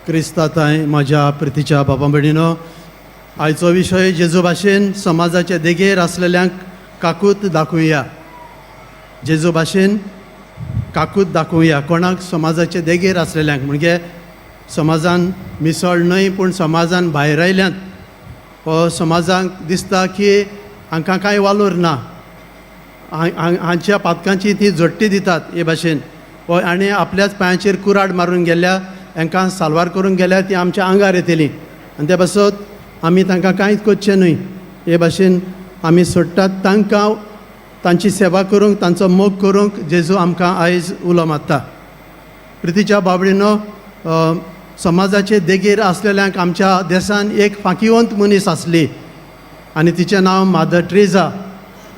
क्रिस्ताताय म्हज्या प्रितीच्या बाबा भयणीनो, आयचो विशय जेजू भाशेन समाजाचे देगेर आसलेल्यांक काकूत दाखोवया. जेजू भाशेन काकूत दाखोवया. कोणाक? समाजाचे देगेर आसलेल्यांक, म्हणजे समाजान मिसळ न्हय पूण समाजान भायर आयल्यात. हो समाजाक दिसता की हांकां कांय वालोर ना, हांच्या पातकांची ती झडटी दितात हे भाशेन, हो आनी आपल्याच पांयाचेर कुराड मारून गेल्या, हांकां साल्वार करूंक गेल्यार ती आमच्या आंगार येतली आनी ते पासत आमी तांकां कांयच करचें न्हय हे भाशेन आमी सोडटात. तांकां तांची सेवा करूंक, तांचो मोग करूंक जेजू आमकां आयज उलो मारता. प्रितीच्या बाबडीनो, समाजाचे देगेर आसलेल्यांक आमच्या देसान एक फांकिवंत मनीस आसली आनी तिचें नांव मादर ट्रेजा.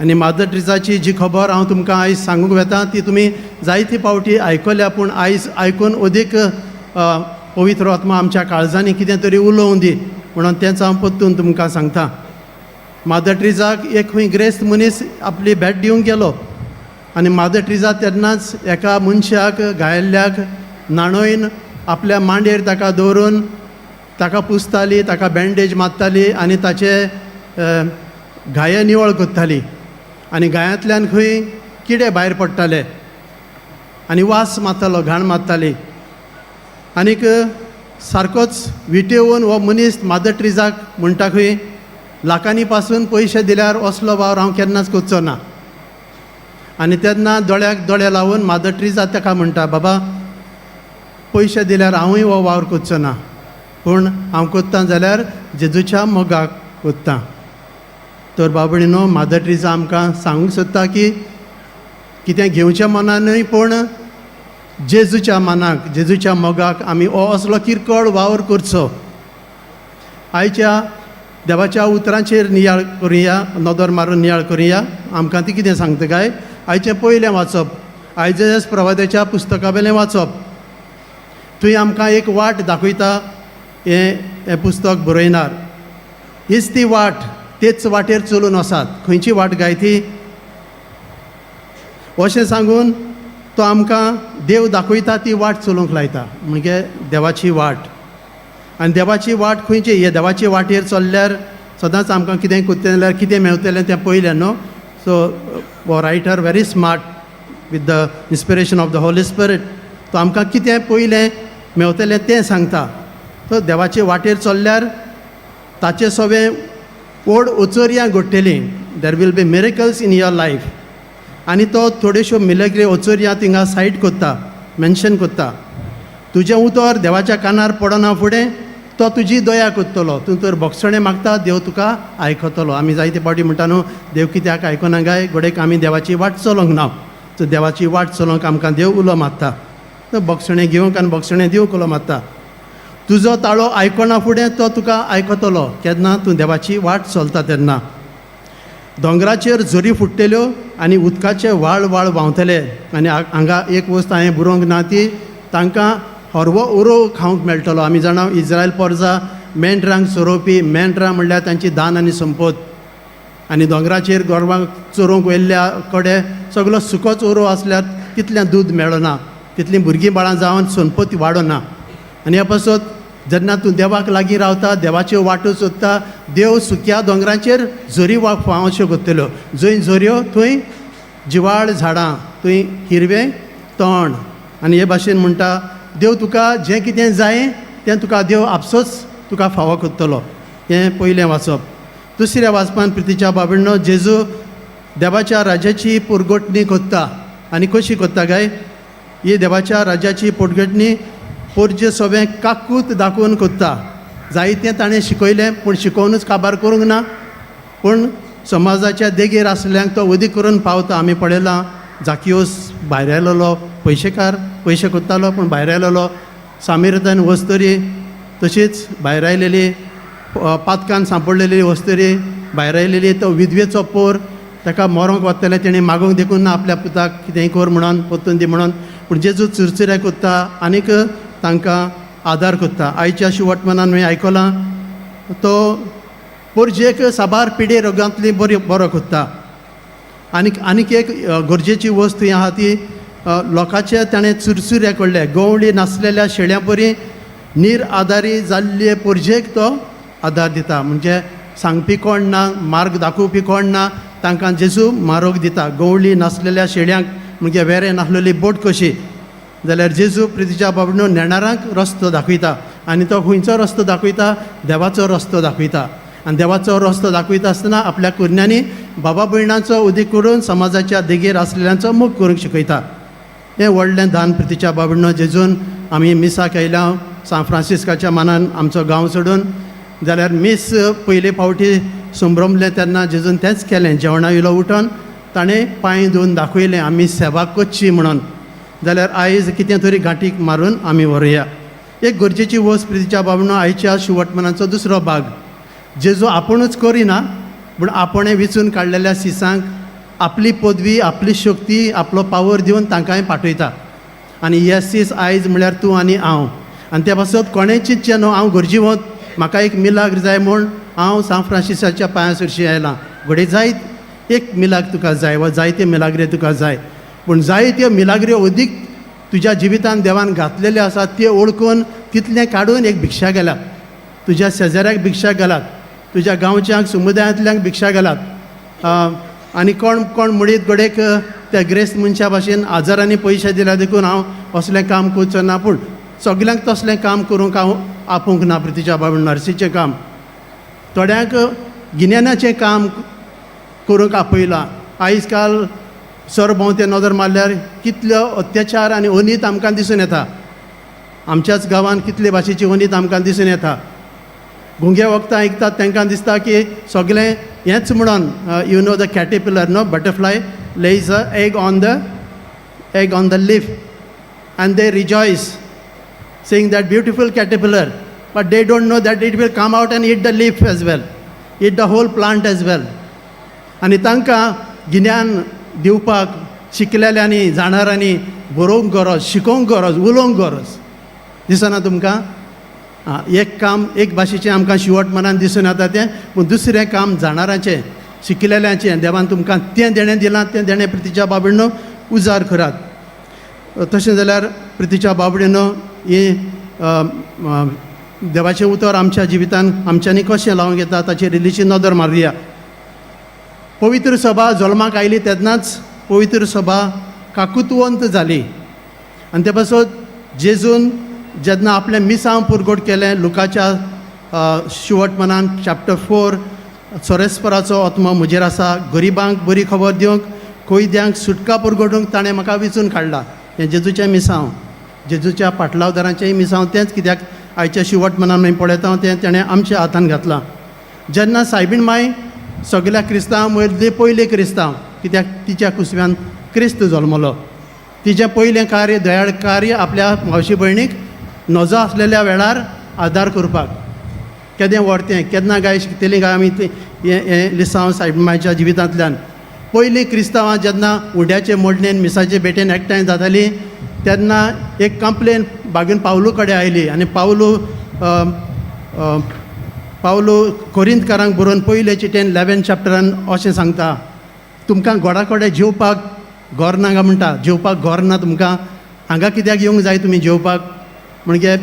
आनी मादर ट्रेजाची जी खबर हांव तुमकां आयज सांगूंक वेता ती तुमी जायते फावटी आयकल्या, पूण आयज आयकून अदीक पवित्र आत्मा आमच्या काळजांनी कितें तरी उलोवं दी म्हणून तेंच हांव परतून तुमकां सांगता. मादर ट्रिजाक एक खंय ग्रेस्त मनीस आपली भेट दिवंक गेलो आनी मादर ट्रिजा तेन्नाच एका मनशाक घायल्ल्याक न्हाणोवन आपल्या मांडयेर ताका दवरून ताका पुसताली, ताका बँडेज मारताली आनी ताचे घाये निवळ करताली आनी घायांतल्यान खंय किडे भायर पडटाले आनी वास मारतालो, घाण मारताली. आनीक सारकोच विटेवन हो मनीस मादर ट्रिजाक म्हणटा खंय, लाखांनी पासून पयशे दिल्यार असलो वावर हांव केन्नाच करचो ना. आनी तेन्ना दोळ्याक दोळे लावन मादर ट्रिजा ताका म्हणटा, बाबा पयशे दिल्यार हांवूय हो वावर करचो ना, पूण हांव करता जाल्यार जेजूच्या मोगाक करता. तर बाबणीनो, मादर ट्रिजा आमकां सांगूंक सोदता की कितें घेवच्या मनान न्हय पूण जेजूच्या मनाक, जेजूच्या मोगाक आमी हो असलो किरकोळ वावर करचो. आयच्या देवाच्या उतरांचेर नियाळ करुया, नदर मारून नियाळ करुया. आमकां ती कितें सांगता काय? आयचें पयलें वाचप आयजस प्रवाद्याच्या पुस्तका वेलें वाचप. थंय आमकां एक वाट दाखयता. हें हें पुस्तक बरयनार हीच ती वाट, तेच वाटेर चलून वसात. खंयची वाट गाय ती अशें सांगून तो आमकां देव दाखयता ती वाट चलूंक लायता, म्हणजे देवाची वाट. आनी देवाची वाट खंयची? हे देवाचे वाटेर चल्ल्यार सदांच आमकां कितें करतलें जाल्यार कितें मेवतलें तें पयलें न्हू. सो हो writer very smart, with the inspiration of the Holy Spirit, तो आमकां कितें पयलें मेवतलें तें सांगता. तो देवाचे वाटेर चल्ल्यार ताचे सगळें व्हड अचर्यां घडटलीं. There will be miracles in your life. आनी तो थोड्योश्यो मिलग्री अचर्यां थिंगा सायट करता, मेन्शन करता. तुजें उतर देवाच्या कानार पडना फुडें तो तुजी दया करतलो. तूं तर भोगसणें मागता, देव तुका आयकतलो. आमी जायते फावटी म्हणटा न्हू, देव कित्याक आयकना काय? घडयेक आमी देवाची वाट चलोवंक ना. सो देवाची वाट चलोवंक आमकां देव उलो मारता. तो भोगसणें घेवंक आनी भोगसणें दिवंक उलो मारता. तुजो ताळो आयकना फुडें तो तुका आयकतलो. केन्ना? तूं देवाची वाट चलता तेन्ना. दोंगराचेर झरी फुट्टल्यो आनी उदकाचे व्हाळ व्हाळ व्हांवतले. आनी हांगा एक वस्त हांवें बरोवंक ना, ती तांकां हरवो उरोव खावंक मेळटलो. आमी जाणा, इज्रायल पोरजा मेंढरांक चरोवपी. मेंढरां म्हणल्यार तांची दान आनी संपत. आनी दोंगराचेर गोरवांक चरोवंक व्हेल्ल्या कडेन सगलो सुकोच उरोव आसल्यार तितलें दूद मेळना, तितलीं भुरगीं बाळां जावन संपत्ती वाडना. आनी ह्या पासत जेन्ना तूं देवाक लागीं रावता, देवाच्यो वाटो सोदता, देव सुक्या दोंगराचेर झरी वा फावश्यो करतल्यो. जंय झऱ्यो थंय जिवाळ झाडां, थंय हिरवें तण. आनी हे भाशेन म्हणटा, देव तुका जें कितें जाय तें तुका देव आपसोच तुका फावो करतलो. हें पयलें वाचप. दुसऱ्या वाचपान, प्रितीच्या बाबडनो, जेजू देवाच्या राज्याची पुरगोटणी करता. आनी कशी करता काय? ही देवाच्या राज्याची पोटगटणी पोरचे सगळें काकूत दाखोवन करता. जायतें ताणें शिकयलें, पूण शिकोवनूच काबार करूंक ना, पूण समाजाच्या देगेर आसल्यांक तो अदीक करून पावता. आमी पळयलां, जाकियोस भायर आयलेलो पयशेकार, पयशे करतालो पूण भायर आयलेलो. सामिरतन वस्तरी तशीच भायर आयलेली, पातकान सांपडलेली वस्तरी भायर आयलेली. तो विधवेचो पोर, ताका मरोंक वतलें, तेणें मागूंक देखून ना आपल्या पुताक कितेंय कर म्हणून, परतून दी म्हणून, पूण जेजू चुरचुरे करता आनीक तांकां आदार करता. आयच्या शिवटमनान हांवें आयकलां, तो पोरजेक साबार पिडे रोगांतली बरी बरो करता. आनीक आनीक एक गरजेची वस्त ही आहा, ती लोकांचे ताणें चुरचुरे कडले गवळी नासलेल्या शेळ्यां परी. निर आदारी जाल्ले पोरजेक तो आदार दिता. म्हणजे सांगपी कोण ना, मार्ग दाखोवपी कोण ना, तांकां जेजू मारोग दिता. गवळी नासलेल्या शेळ्यांक म्हणजे वेरें नासलेली बोट कशी जाल्यार जेजू प्रितीच्या बाबडो नेणारांक रस्तो दाखयता. आनी तो खंयचो रस्तो दाखयता? देवाचो रस्तो दाखयता. आनी देवाचो रस्तो दाखयता आसतना आपल्या कुरण्यांनी बाबा भयणांचो उदीक करून समाजाच्या देगेर आसलेल्यांचो मोग करूंक शिकयता. हें व्हडलें दान प्रितीच्या बाबडो जेजून. आमी मिसाक आयल्या सांत फ्रांसिस्काच्या मानान आमचो गांव सोडून, जाल्यार मीस पयले फावटी संभ्रमलें तेन्ना जेजून तेंच केलें. जेवणा वयलो उठोन ताणें पांय धुवन दाखयलें आमी सेवा करची म्हणून. जाल्यार आयज कितें तरी गांठीक मारून आमी व्हरुया एक गरजेची वस्त. प्रितीच्या बाबडो, आयच्या शिवटमनाचो दुसरो भाग, जेजू आपुणूच करिना पूण आपणें विचून काडलेल्या सिसांक आपली पदवी, आपली शक्ती, आपलो पावर दिवन तांकांय पाठयता. आनी हे सीस आयज म्हणल्यार तूं आनी हांव. आनी त्या पासत कोणें चिंतचें न्हू हांव गरजेवंत, म्हाका एक मिलाग्र जाय म्हूण हांव सांत फ्रांसिसाच्या पांयां सरशी आयलां. घडये जायत एक मिलाग्र तुका जाय वा जायते मिलाग्रे तुका जाय, पूण जायत्यो मिलाग्र्यो अदीक तुज्या जिवितान देवान घातलेल्यो आसात त्यो ओळखून तितलें काडून एक भिक्षा घालात, तुज्या शेजाऱ्याक भिक्षा घालात, तुज्या गांवच्यांक समुदायांतल्यांक भिक्षा घालात. आनी कोण कोण म्हणीत घडयेक त्या ग्रेस्त मनशा भाशेन हजारांनी पयशे दिल्या देखून हांव असलें काम करचो ना. पूण सगल्यांक तसलें काम करूंक हांव आपोवंक ना. प्रितीच्या बाबा, नर्सीचें काम, थोड्यांक गिन्यानाचें काम करूंक आपयलां. आयज काल सरभोंवते नदर मारल्यार कितल्यो अत्याचार आनी अनीत आमकां दिसून येता. आमच्याच गांवांत कितले भाशेची अनीत आमकां दिसून येता. गुंगे वखदां आयकतात तांकां दिसता की सगळें हेंच म्हणून. You know the caterpillar, no, butterfly lays a egg on the leaf and they rejoice seeing that beautiful caterpillar, but they don't know that it will come out and eat the leaf as well, eat the whole plant as well. आनी तांकां गिन्यान दिवपाक शिकलेल्यांनी, जाणारांनी बरोवंक गरज, शिकोवंक गरज, उलोवंक गरज दिसना तुमकां? आं, एक काम एक भाशेचें आमकां शिवट मनान दिसून येता तें, पूण दुसरें काम जाणारांचें, शिकलेल्यांचें. देवान तुमकां तें देणें दिलां, तें देणें प्रितीच्या बाबडीनो उजार करात. तशें जाल्यार प्रितीच्या बाबडीनो, ही देवाचें उतर आमच्या जिवितान आमच्यांनी कशें लावंक येता ताचेर इल्लीशी नदर मारुया. पवित्र सभा जल्माक आयली तेन्नाच पवित्र सभा काकुतवंत जाली. आनी ते पासत जेजून जेन्ना आपलें मिसांव पुरगोट केलें, लुकाच्या शिवटमनान चॅप्टर 4, सोरेस्पराचो आत्मो म्हजेर आसा, गरिबांक बरी खबर दिवंक, कैद्यांक सुटका पुरगोटूंक ताणें म्हाका विचून काडला. हें जेजूचें मिसांव, जेजूच्या पाटलावदारांचेंय मिसांव तेंच, कित्याक आयच्या शिवट मनान आमी पळयता तें तेणें आमच्या हातान घातलां. जेन्ना सायबीण माय सगल्या क्रिस्तांव मदली पयली क्रिस्तांव, कित्याक तिच्या कुसव्यान क्रिस्त जल्मलो, तिचें पयलें कार्य, दयाळ कार्य, आपल्या मावशी भयणीक नजो आसलेल्या वेळार आदार करपाक. केदें व्हड तें, केन्ना काय शिकतलीं काय आमी तें हें हें लिसांव सायबीण मायच्या जिवितांतल्यान. पयलीं क्रिस्तांवां जेन्ना उड्याचे मोडणेन मिसाचे भेटेन एकठांय जातालीं तेन्ना एक कंप्लेन बागीन पावलू कडेन आयली आनी पावलू पावलू कोरिंतकारांक बरोवन पयले चिटेन 11 चॅप्टरान अशें सांगता, तुमकां गोडा कडेन जेवपाक गोर ना काय म्हणटा, जेवपाक गोर ना तुमकां, हांगा कित्याक येवंक जाय तुमी जेवपाक? म्हणजे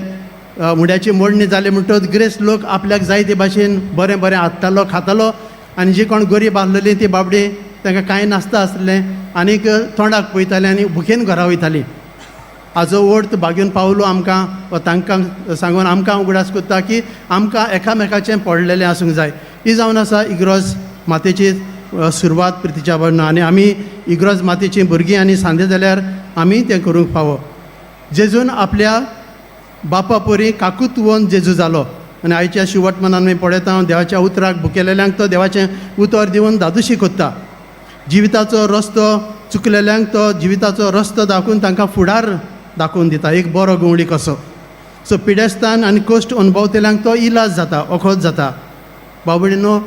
उड्याची मोडणी जाली म्हणटकच ग्रेस्त लोक आपल्याक जाय ते भाशेन बरें बरें हाडटालो, खातालो आनी जी कोण गरीब आसलेली ती बाबडी तांकां कांय नासता आसलें आनीक तोंडाक पळयतालीं आनी भुकेन घरा वयतालीं. हाजो अर्थ बागेवन पावलो आमकां वा तांकां सांगून आमकां उगडास करता की आमकां एकामेकाचें पडलेलें आसूंक जाय. ही जावन आसा इग्रोज मातेची सुरवात, प्रितीच्या बरना. आनी आमी इग्रोज मातेचीं भुरगीं आनी सांदे जाल्यार आमी तें करूंक फावो. जेजून आपल्या बापा परी काकुतवन जेजू जालो आनी आयच्या शिवट मनान आमी पळयता, देवाच्या उतराक भुकेलेल्यांक तो देवाचें उतर दिवन धादोशी कोत्ता. जिविताचो रस्तो चुकलेल्यांक तो जिविताचो रस्तो दाखोवन तांकां फुडार दाखोवन दिता, एक बरो गवळी कसो. सो पिडेस्तान आनी कश्ट अणभवतल्यांक तो इलाज जाता, वखद जाता. बाबडीनो,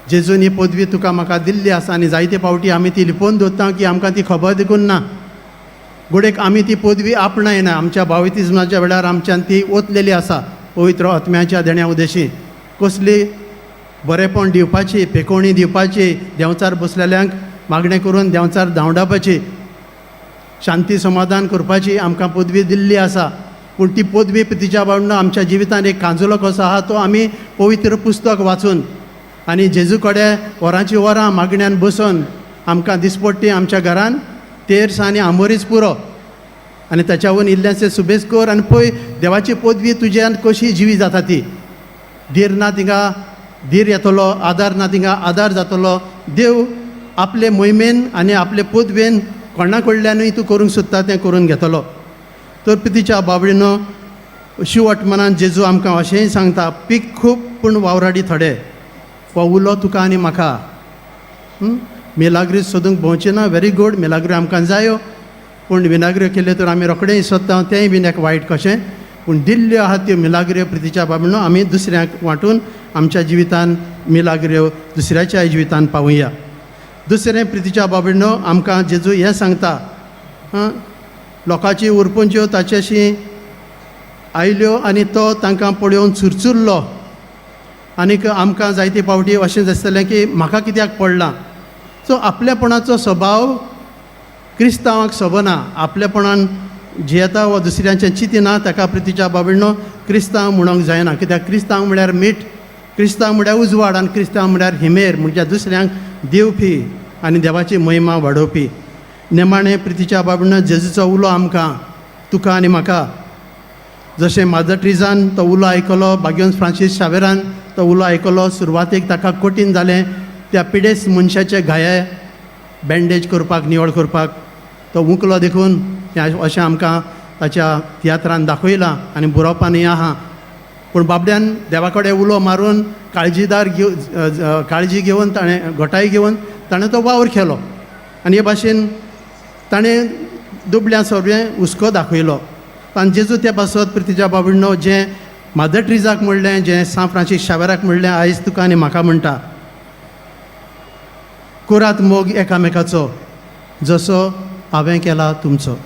जेजून ही पदवी तुका म्हाका दिल्ली आसा आनी जायते फावटी आमी ती लिपोवन दवरता की आमकां ती खबर देखून ना. घडयेक आमी ती पदवी आपणायना. आमच्या बावितिज्माच्या वेळार आमच्यान ती ओतलेली आसा पवित्र आत्म्याच्या देण्या उदेशी. कसली बरेपण दिवपाची, पेकोवणी दिवपाची, देंवचार बसलेल्यांक मागणें करून देंवचार धांवडावपाची, शांती समाधान करपाची आमकां पदवी दिल्ली आसा. पूण ती पदवी तिच्या बाबतींत आमच्या जिवितान एक कांजुलो कसो आहा तो आमी पवित्र पुस्तक वाचून आनी जेजू कडेन वरांची वरां मागण्यान बसून आमकां दिसपट्टी आमच्या घरान तेर्स आनी आमोरीच पुरो आनी ताच्यावून इल्लेंशें सुबेज कर आनी पळय देवाची पदवी तुज्यान कशी जिवी जाता ती. धीर ना तिंगा धीर येतलो, आदार ना तिंगा आदार जातलो. देव आपले मोहिमेन आनी आपले पदवेन कोणा कडल्यानूय तूं करूंक सोदता तें करून घेतलो. तर पितीच्या बाबडीनो शिवट मनान जेजू आमकां अशेंय सांगता, पीक खूब पूण वावराडी थोडे. हो उलो तुका आनी म्हाका. मिलाग्री सोदूंक भोंवचें ना, व्हेरी गूड, मिलाग्री आमकां जायो, पूण मिलाग्र्यो केल्यो तर आमी रोखडेंय सोदता तेंय बीन एक वायट कशें. पूण दिल्ल्यो आहा त्यो मिलाग्र्यो प्रितीच्या बाबणो आमी दुसऱ्यांक वांटून आमच्या जिवितान मिलाग्र्यो दुसऱ्याच्या जिवितान पावया. दुसरें प्रितीच्या बाबणो आमकां जेजू हें सांगता, लोकांची उरपुंच्यो ताच्याशी आयल्यो आनी तो तांकां पळोवन चुरचुरलो. आनीक आमकां जायते फावटी अशें दिसतलें की म्हाका कित्याक पडलां. सो आपलेपणाचो स्वभाव क्रिस्तांवाक सोबना. आपलेपणान जियेता वा दुसऱ्यांचें चिंतिना ताका प्रितीच्या बाबडनो क्रिस्तांव म्हणूंक जायना. कित्याक क्रिस्तांव म्हळ्यार मीठ, क्रिस्तांव म्हळ्यार उजवाड आनी क्रिस्तांव म्हळ्यार हिमेर, म्हणजे दुसऱ्यांक दिवपी आनी देवाची महिमा वाडोवपी. निमाणें प्रितीच्या बाबडनो जेजूचो उलो आमकां, तुका आनी म्हाका, जशें मादर ट्रिजान तो उलो आयकलो, बाग्योन फ्रांसीस शावेरान तो उलो आयकलो, सुरवातेक ताका कठीण जालें त्या पिडेस्त मनशाचे घाये बँडेज करपाक, निवळ करपाक तो उकलो देखून हें अशें आमकां ताच्या तियात्रान दाखयलां आनी बरोवपानूय आहा. पूण बाबड्यान देवा कडेन उलो मारून काळजीदार घेव काळजी घेवन ताणें घटाय घेवन ताणें तो वावर केलो आनी हे भाशेन ताणें दुबल्या सगळें हुस्को दाखयलो. आनी जेजू त्या पासत प्रितीच्या बाबडनो जें मादर ट्रिजाक म्हणलें, जें सांत फ्रांसीस शावेराक म्हणलें, आयज तुका आनी म्हाका म्हणटा, करात मोग एकामेकाचो जसो हांवें केला तुमचो.